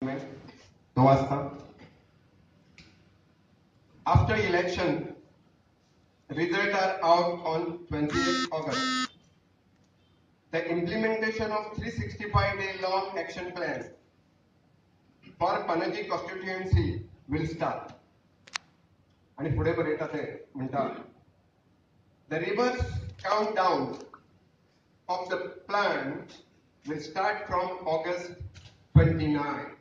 तो वाचता. After election, result are out on 28 August. The implementation of 365-day long action plan for Panaji constituency will start. आणि फुडें बरयता ते म्हणटा, the reverse countdown of the plan will start from August 29.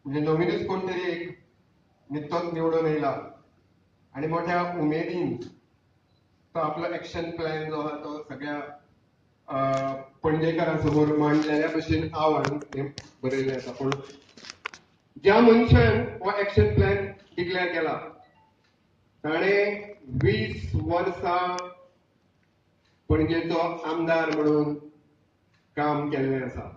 म्हणजे नवीनच कोण तरी एक निकतोच निवडून येयला आणि मोठ्या उमेदीन तो आपलो एक्शन प्लॅन जो आहा तो सगळ्या पणजेकारां समोर मांडलेल्या भशेन हांव हाडून हें बरयल्लें आसा. पूण ज्या मनशान हो एक्शन प्लॅन डिक्लेअर केला ताणें 20 वर्सां पणजेचो आमदार म्हणून काम केल्लें आसा.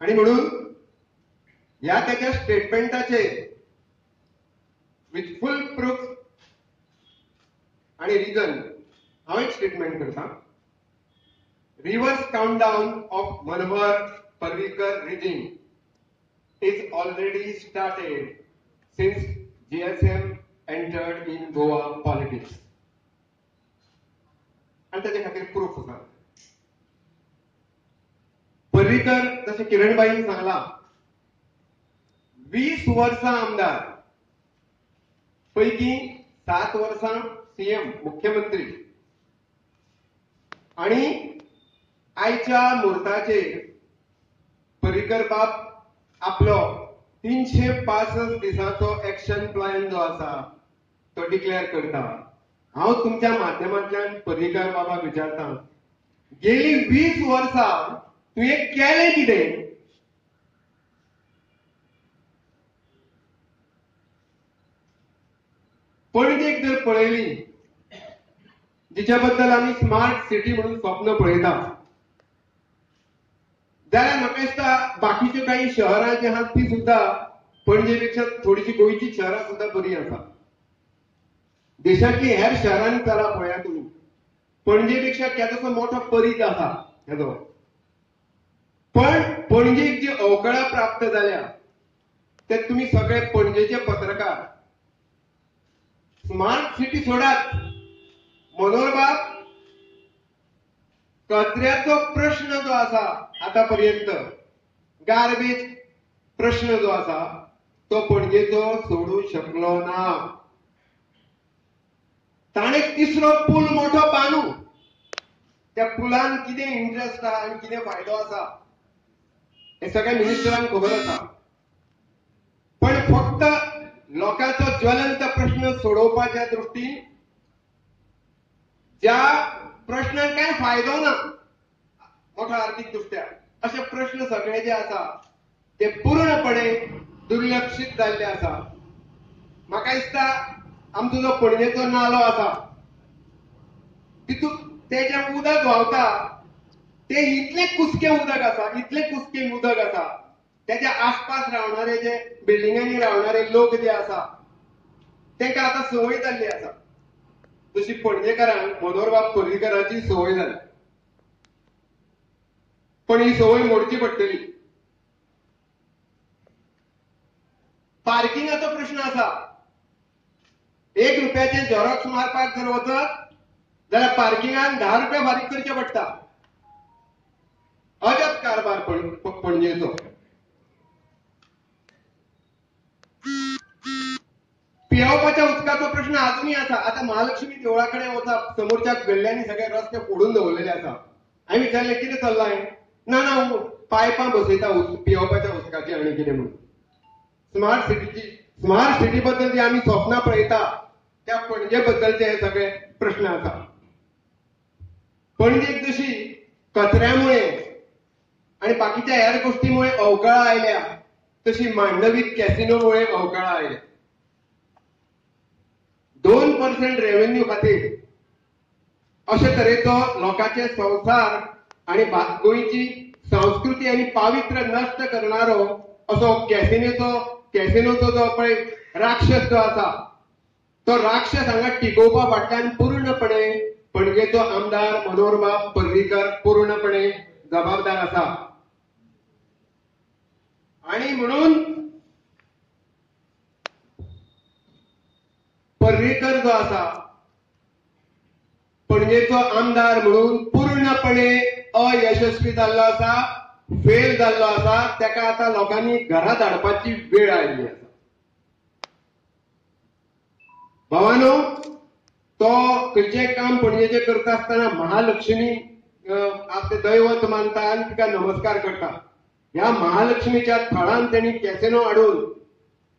आनी म्हणून ह्या ताच्या स्टेटमेंटाचेर विथ फूल प्रूफ आणि रिजन हांव एक स्टेटमेंट करता. Reverse countdown of Manohar Parrikar regime is already started since GSM entered in Goa politics. आनी ताचे खातीर प्रूफ आसा. पर्रीकर जशें किरणबाईन सांगलां 20 वर्सां आमदार, पैकी 7 वर्सां सीएम मुख्यमंत्री, आणि आयच्या मुहूर्ताचेर पर्रीकर बाब आपलो 365 दिसांचो एक्शन प्लॅन जो आसा तो डिक्लेअर करता. हांव तुमच्या माध्यमांतल्यान पर्रीकर बाबाक विचारता, गेली 20 वर्सां तुवें केलें कितें? पणजेक जर पळयली, जिच्या बद्दल आमी स्मार्ट सिटी म्हणून स्वप्न पळयता, जाल्यार म्हाका दिसता बाकीच्यो काही शहरां जी आहात ती सुद्दां पणजे पेक्षा थोडीशी गोंयची शहरां सुद्दां बरी आसा. देशांतली हेर शहरांनी चला पळया तुमी, पणजे पेक्षा केदोसो मोठो परीघ आसा हेजो. पण पणजेक जी अवकळा प्राप्त जाल्या ते तुमी सगळे पणजेचे पत्रकार, स्मार्ट सिटी सोडात, मनोहरबाब कचऱ्याचो प्रश्न जो आसा आतापर्यंत, गार्बेज प्रश्न जो आसा तो पणजेचो सोडू शकलो ना. ताणें तिसरो पूल मोठो बांदू, त्या पुलान कितें इंट्रस्ट आहा आनी कितें फायदो आसा हें सगळ्या मिनिस्टरांक खबर आसा. पण फक्त लोकांचो ज्वलंत प्रश्न सोडोवपाच्या दृष्टीन ज्या प्रश्नाक काय फायदो ना मोठो आर्थीक दृष्ट्या, अशे प्रश्न सगळे जे आसा ते पूर्णपणे दुर्लक्षीत जाल्ले आसा. म्हाका दिसता आमचो जो पणजेचो नालो आसा तितून ते जें उदक व्हांवता ते इतलें कुसकें उदक आसा, इतलें कुसकें उदक आसा, त्याच्या आसपास रावणारे जे बिल्डिंगांनी रावणारे लोक जे आसा तांकां आतां संवय जाल्ली आसा. तशी पणजेकारांक मनोहरबाब पर्रीकराची संवय जाली, पण ही संवय मोडची पडटली. पार्किंगाचो प्रश्न आसा. 1 रुपयाचे झेरॉक्स मारपाक जर वचत जाल्यार पार्किंगान 10 रुपया फारीक करचे पडटा. अजब कारभार पणजेचो. पियेवपाच्या उदकाचो प्रश्न अजूनय आसा. आतां महालक्ष्मी देवळा कडेन वचप, समोरच्या गल्ल्यांनी सगळे रस्ते फोडून दवरलेले आसा. हांवें विचारलें कितें चल्लां हें? ना ना, पायपां बसयता पियेवपाच्या उदकाची आनी कितें म्हणून. स्मार्ट सिटीची, स्मार्ट सिटी बद्दल जी आमी स्वप्नां पळयता त्या पणजे बद्दलचे हे सगळे प्रश्न आसा. पणजेक जशी कचऱ्यामुळे आनी बाकीच्या हेर गोष्टीमुळे अवकळा आयल्या, तशी मांडवी कॅसिनोमुळे अवकळा आयल्या. 2% रेव्हेन्यू खातीर अशे तरेचो लोकांचे संवसार आनी गोंयची संस्कृती आनी पावित्र्य नश्ट करणारो असो कॅसिनोचो जो पळय राक्षस जो आसा तो राक्षस हांगा टिकोवपा फाटल्यान पूर्णपणे पणजेचो आमदार मनोहरबाब पर्रीकर पूर्णपणे जबाबदार आसा. आणि म्हणून पर्रीकर जो आसा पणजेचो आमदार म्हणून पूर्णपणे अयशस्वी जाल्लो आसा, फेल जाल्लो आसा. ताका आतां लोकांनी घरा धाडपाची वेळ आयिल्ली आसा. भावानो, तो खंयचें काम पणजेचें करता आसतना महालक्ष्मी आपलें दैवत मानता आनी तिका नमस्कार करता. ह्या महालक्ष्मीच्या थळान तेणी कॅसिनो हाडून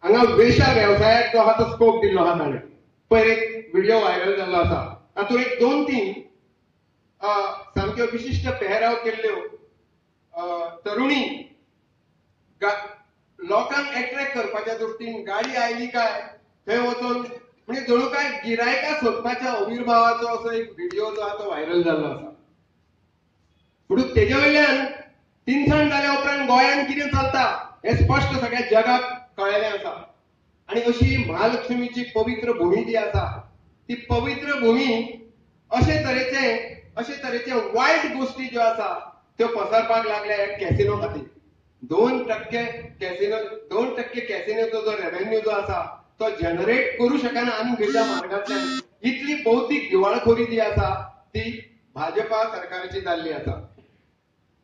हांगा वेशा वेवसायाक जो आहा तो स्कोप दिल्लो आहा ताणें. पयर एक व्हिडिओ व्हायरल जाल्लो आसा, तातूंत एक 2-3 सामक्यो विशिश्ट पेहराव केल्ल्यो तरुणी लोकांक एट्रॅक्ट करपाच्या दृश्टीन गाडी आयली काय थंय वचून म्हणजे जणू काय गिरायका सोदपाच्या अविर्भावाचो असो एक व्हिडिओ जो आहा तो व्हायरल जाल्लो आसा. म्हणून तेजे वयल्यान तिनसाण जाल्या उपरांत गोंयांत कितें चलता हें स्पश्ट सगळ्या जगाक कळ्ळेलें आसा. आनी अशी महालक्ष्मीची पवित्र भूमी जी आसा ती पवित्र भूमी अशे तरेचे वायट गोष्टी ज्यो आसा त्यो पसरपाक लागल्या ह्या कॅसिनो खातीर. 2% कॅसिनो, 2% कॅसिनोचो जो रेव्हेन्यू जो आसा तो जनरेट करू शकना आनी खंयच्या मार्गांतल्यान. इतली बौद्धीक दिवाळखोरी जी आसा ती भाजपा सरकारची जाल्ली आसा.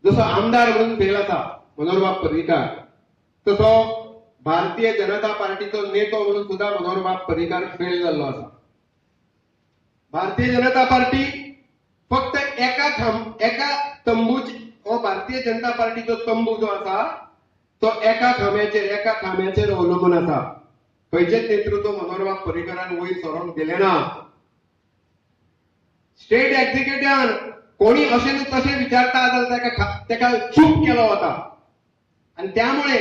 जसो आमदार म्हणून फेल आसा मनोहरबाब पर्रीकार, तसो भारतीय जनता पार्टीचो नेतो म्हणून सुद्धा मनोहरबाब पर्रीकार फेल जाल्लो आसा. भारतीय जनता पार्टी फक्त एका तंबूच, हो भारतीय जनता पार्टीचो तंबू जो आसा तो एका खांब्याचेर अवलंबून आसा. खंयचेच नेतृत्व मनोहरबाब पर्रीकारान वयर सरोंक दिलें ना. स्टेट एक्झिक्युटिव्हान कोणी अशें न्हू तशें विचारता जाल्यार ताका चूप केलो वता. आनी त्यामुळे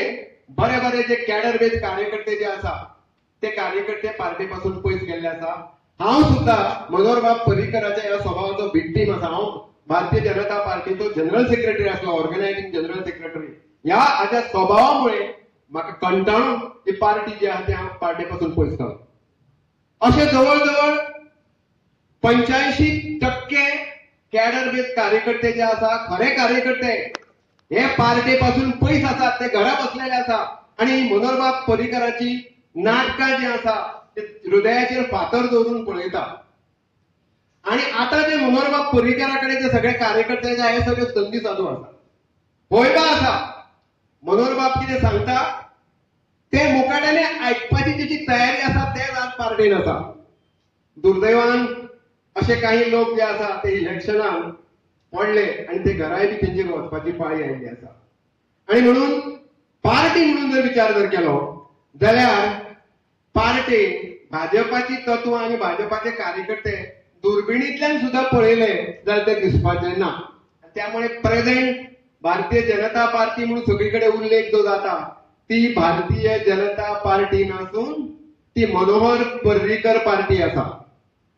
बरे बरे जे कॅडर बेज कार्यकर्ते जे आसा ते कार्यकर्ते पार्टी पासून पयस गेल्ले आसा. हांव सुद्धा मनोहरबाब पर्रीकराच्या ह्या स्वभावाचो विक्टीम आसा. हांव भारतीय जनता पार्टीचो जनरल सेक्रेटरी आसलो, ऑर्गनायझिंग जनरल सेक्रेटरी. ह्या हाज्या स्वभावामुळे म्हाका कंटाळून ही पार्टी जी आसा ती हांव पार्टी पासून पयस जालो. अशें जवळ जवळ 85% कॅडर बेज कार्यकर्ते जे आसा, खरे कार्यकर्ते हे पार्टी पासून पयस आसात, ते घरा बसलेले आसा. आनी मनोहरबाब पर्रीकराची नाटकां जी आसा ते हृदयाचेर फातर दवरून पळयता. आनी आतां जे मनोहरबाब पर्रीकरा कडेन जे सगळे कार्यकर्ते जे हे सगळे संदी चालू आसा, होयबा आसा. मनोहरबाब कितें सांगता ते मुकाट्याने आयकपाची तेची तयारी आसा, तेच आज पार्टेन आसा. दुर्दैवान अशे काही लोक जे आसा ते इलेक्शनान पडले आनी ते घराय बी तेंचेर वचपाची पाळी आयिल्ली आसा. आनी म्हणून पार्टी म्हणून जर विचार जर केलो जाल्यार पार्टी भाजपाची तत्वां आनी भाजपाचे कार्यकर्ते दुर्बिणींतल्यान सुद्धा पळयले जाल्यार ते दिसपाचे ना. त्यामुळे प्रेझेंट भारतीय जनता पार्टी म्हणून सगळी कडेन उल्लेख जो जाता ती भारतीय जनता पार्टी नासून ती मनोहर पर्रीकर पार्टी आसा.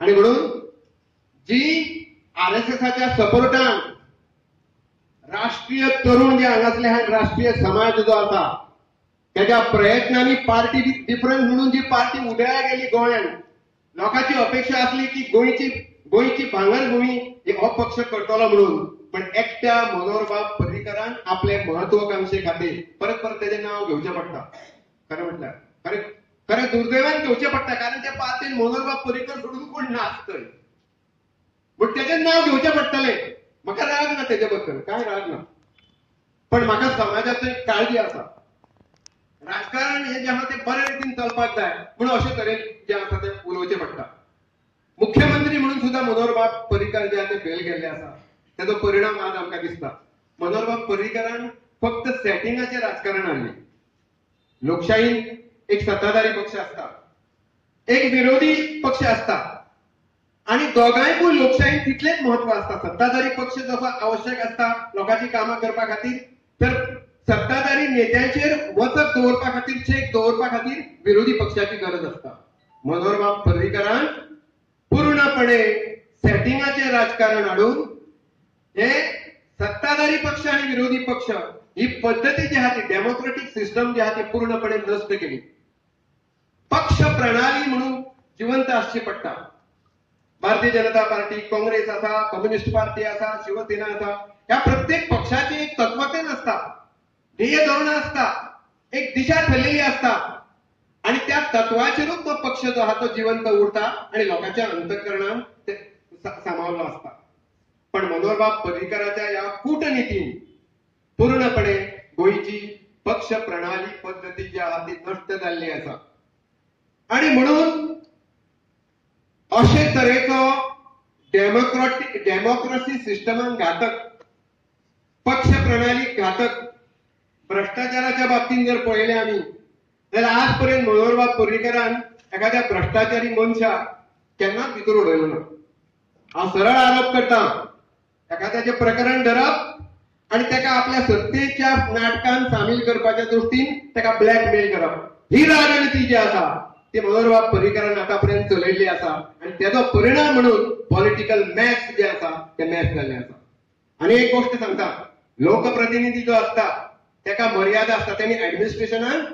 आनी म्हणून जी आरएसएसाच्या सपोर्टान राष्ट्रीय तरुण जे हांगासले राष्ट्रीय समाज जो आसा त्याच्या प्रयत्नांनी पार्टी डिफरन्स म्हणून जी पार्टी उदया गेली गोंयांत, लोकांची अपेक्षा आसली की गोंयची भांगरभूमी हो पक्ष करतलो म्हणून, पण एकट्या मनोहरबाब पर्रीकरान आपले महत्वाकांक्षे खातीर परत परत तेजें नांव घेवचें पडटा. खरें म्हटल्यार खरें खरें दुर्दैवान घेवचें पडटा, कारण त्या पार्टीन मनोहरबाब पर्रीकर सोडून कोण नासतय, पूण तेजें नांव घेवचें पडटलें. म्हाका राग ना तेजे बद्दल, कांय राग ना, पण म्हाका समाजाची काळजी आसा. राजकारण हे जें आसा तें बरे रितीन चलपाक जाय म्हणून अशे तरेन जें आसा तें उलोवचें पडटा. मुख्यमंत्री म्हणून सुद्धा मनोहरबाब पर्रीकर जे आसा ते फेल गेल्ले आसा, तेजो परिणाम आज आमकां दिसता. मनोहरबाब पर्रीकरान फक्त सेटिंगाचें राजकारण हाडलें. लोकशाहीन एक सत्ताधारी पक्ष आसता, एक विरोधी पक्ष आसता, आनी दोगांयकूय लोकशाहीन तितलेंच म्हत्व आसता. सत्ताधारी पक्ष जसो आवश्यक आसता लोकांची कामां करपा खातीर, तर सत्ताधारी नेत्यांचेर वचक दवरपा खातीर, चेक दवरपा खातीर विरोधी पक्षाची गरज आसता. मनोहरबाब पर्रीकरान पूर्णपणे सेटिंगाचें राजकारण हाडून हे सत्ताधारी पक्ष आनी विरोधी पक्ष ही पद्दती जी आहा ती डेमोक्रेटीक सिस्टम जी आहा ती पूर्णपणे नश्ट केली. पक्ष प्रणाली म्हणून जिवंत आसची पडटा. भारतीय जनता पार्टी, काँग्रेस आसा, कम्युनिस्ट पार्टी आसा, शिवसेना आसा, ह्या प्रत्येक पक्षाची एक तत्वतेन आसता, ध्येय धोरणां आसता. एक दिशा ठरलेली आसता आनी त्या तत्वाचेरूच तो पक्ष जो आहा तो जिवंत उरता आनी लोकांच्या अंतकरणान ते सामावलो आसता. पण मनोहरबाब पर्रीकराच्या ह्या कूटनितीन पूर्णपणे गोंयची पक्ष प्रणाली पद्दती जी आहा ती नश्ट जाल्ली आसा. आनी म्हणून अशे तरेचो डेमोक्रेसी सिस्टमान घातक, पक्ष प्रणाली घातक, भ्रष्टाचाराच्या बाबतींत जर पळयलें आमी जाल्यार आज पर्यंत मनोहरबाब पर्रीकरान एखाद्या भ्रष्टाचारी मनशाक केन्नाच भितर उडयलो ना. हांव सरळ आरोप करता, एखाद्याचें प्रकरण धरप आनी ताका आपल्या सत्तेच्या नाटकान सामील करपाच्या दृश्टीन ताका ब्लॅकमेल करप ही राजनिती जी आसा ती मनोहरबाब पर्रीकरान आतां पर्यंत चलयल्ली आसा आनी तेजो परिणाम म्हणून पॉलिटिकल मॅच जे आसा ते मॅच जाल्ले आसा. आनी एक गोश्ट सांगता, लोकप्रतिनिधी जो आसता ताका मर्यादा आसता, तेणी ऍडमिनिस्ट्रेशनान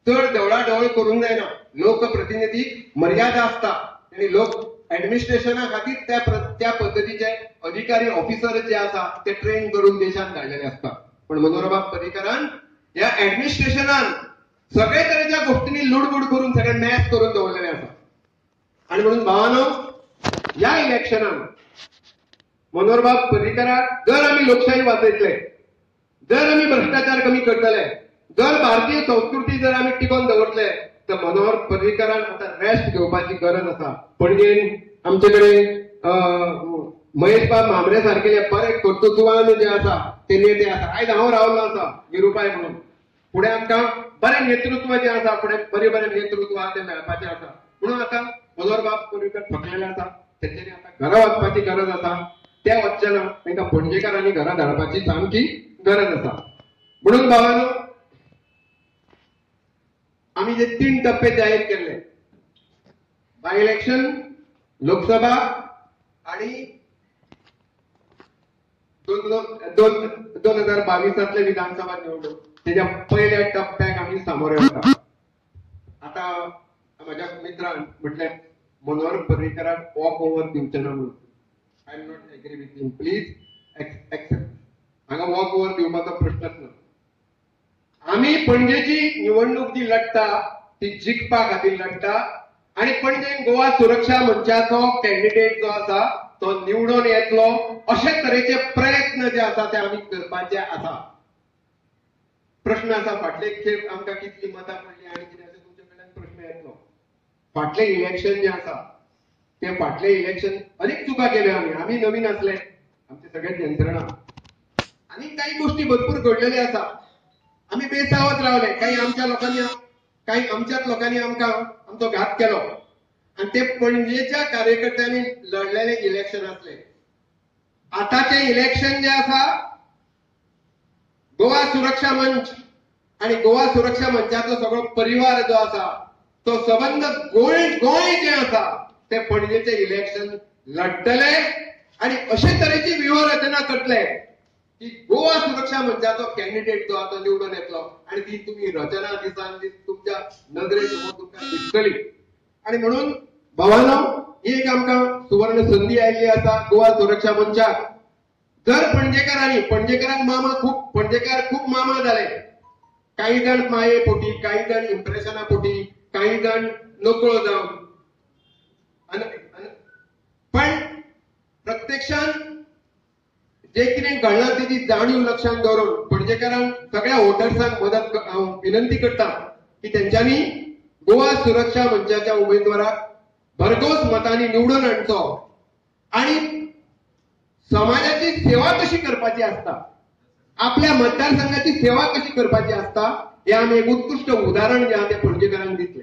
चड ढवळाढवळ करूंक जायना. लोकप्रतिनिधी मर्यादा आसता, तेणी लोक ऍडमिनिस्ट्रेशना खातीर त्या पद्दतीचे अधिकारी ऑफिसर जे आसा ते ट्रेन करून देशांत धाडलेले आसता. पण मनोहरबाब पर्रीकरान ह्या ऍडमिनिस्ट्रेशनान सगळे तरेच्या गोष्टींनी लुडबुड करून सगळे मॅच करून दवरलेले आसा. आनी म्हणून भावानो, ह्या इलेक्शनान मनोहरबाब पर्रीकराक जर आमी लोकशाही वाचयतले, जर आमी भ्रष्टाचार कमी करतले, जर भारतीय संस्कृती जर आमी टिकोवन दवरतले तर मनोहर पर्रीकरान आतां रेस्ट घेवपाची गरज आसा. पणजेन आमचे कडेन महेशबाब म्हांबरे सारकेले बरे कर्तृत्वान जे आसा ते नेते आसा. आयज हांव रावलो आसा निरुपाय म्हणून, फुडें आमकां बरें नेतृत्व जें आसा, फुडें बरें बरें नेतृत्व आहा तें मेळपाचें आसा. म्हणून आतां मनोहरबाब पर्रीकर थकलेले आसा, तेंच्यांनी आतां घरा वचपाची गरज आसा. ते वचचे ना, तांकां पणजेकारांनी घरा धाडपाची सामकी गरज आसा. म्हणून भावानो, आमी जे 3 टप्पे जाहीर केल्ले, बाय इलेक्शन, लोकसभा आणि 2022 विधानसभा निवडणूक, तेज्या पयल्या टप्प्याक आमी सामोरे वता. आतां म्हज्या मित्रान म्हटलें मनोहर पर्रीकराक वॉक ओवर दिवचें ना म्हणून. I am not agree with him, please accept. हांगा वॉक ओवर दिवपाचो प्रश्नच ना. आमी पणजेची निवडणूक जी लढटा ती जिखपा खातीर लढटा आनी पणजेन गोवा सुरक्षा मंचाचो कॅन्डिडेट जो आसा तो निवडून येतलो अशे तरेचे प्रयत्न जे आसा ते आमी करपाचे आसा. प्रश्न आसा, फाटले खेप आमकां कितली मतां पडली आनी कितें अशें तुमचे कडल्यान प्रश्न येतलो. फाटलें इलेक्शन जें आसा तें फाटलें इलेक्शन अनेक चुका केल्यो आमी, आमी नवीन आसले, आमचे सगळेच यंत्रणा आनी काही गोष्टी भरपूर घडलेल्यो आसा. आमी बेसावत रावले, काही आमच्या लोकांनी, काही आमच्याच लोकांनी आमकां आमचो घात केलो आनी ते पणजेच्या कार्यकर्त्यांनी लढलेले इलेक्शन आसले. आतांचें इलेक्शन जें आसा गोवा सुरक्षा मंच आनी गोवा सुरक्षा मंचाचो सगळो परिवार जो आसा तो सबंद गोंय गोंय जें आसा ते पणजेचें इलेक्शन लढटले आनी अशे तरेची व्यूहरचना करतले की गोवा सुरक्षा मंचाचो कॅन्डिडेट जो आतां निवडून येतलो आनी ती तुमी रचना दिसान दीस तुमच्या नदरे समोर तुमकां दिसतली. आनी म्हणून भावानो, ही एक आमकां सुवर्ण संदी आयिल्ली आसा गोवा सुरक्षा मंचाक. जर पणजेकारांनी, पणजेकारांक मामा खूब, पणजेकार खूब मामा जाले, काही जाण माये पोटी, काही जाण इम्प्रेशना पोटी, काही जाण नकळो जावन, पण प्रत्यक्षान जे कितें घडलां तेजी जाणीव लक्षांत दवरून पणजेकारांक सगळ्या वोटर्सांक मदत हांव विनंती करता की तेंच्यांनी गोवा सुरक्षा मंचाच्या उमेदवाराक भरघोस मतांनी निवडून हाडचो आनी समाजाची सेवा कशी करपाची आसता, आपल्या मतदारसंघाची सेवा कशी करपाची आसता हे आमी एक उत्कृश्ट उदाहरण जें आहा तें पणजेकारांक दितले.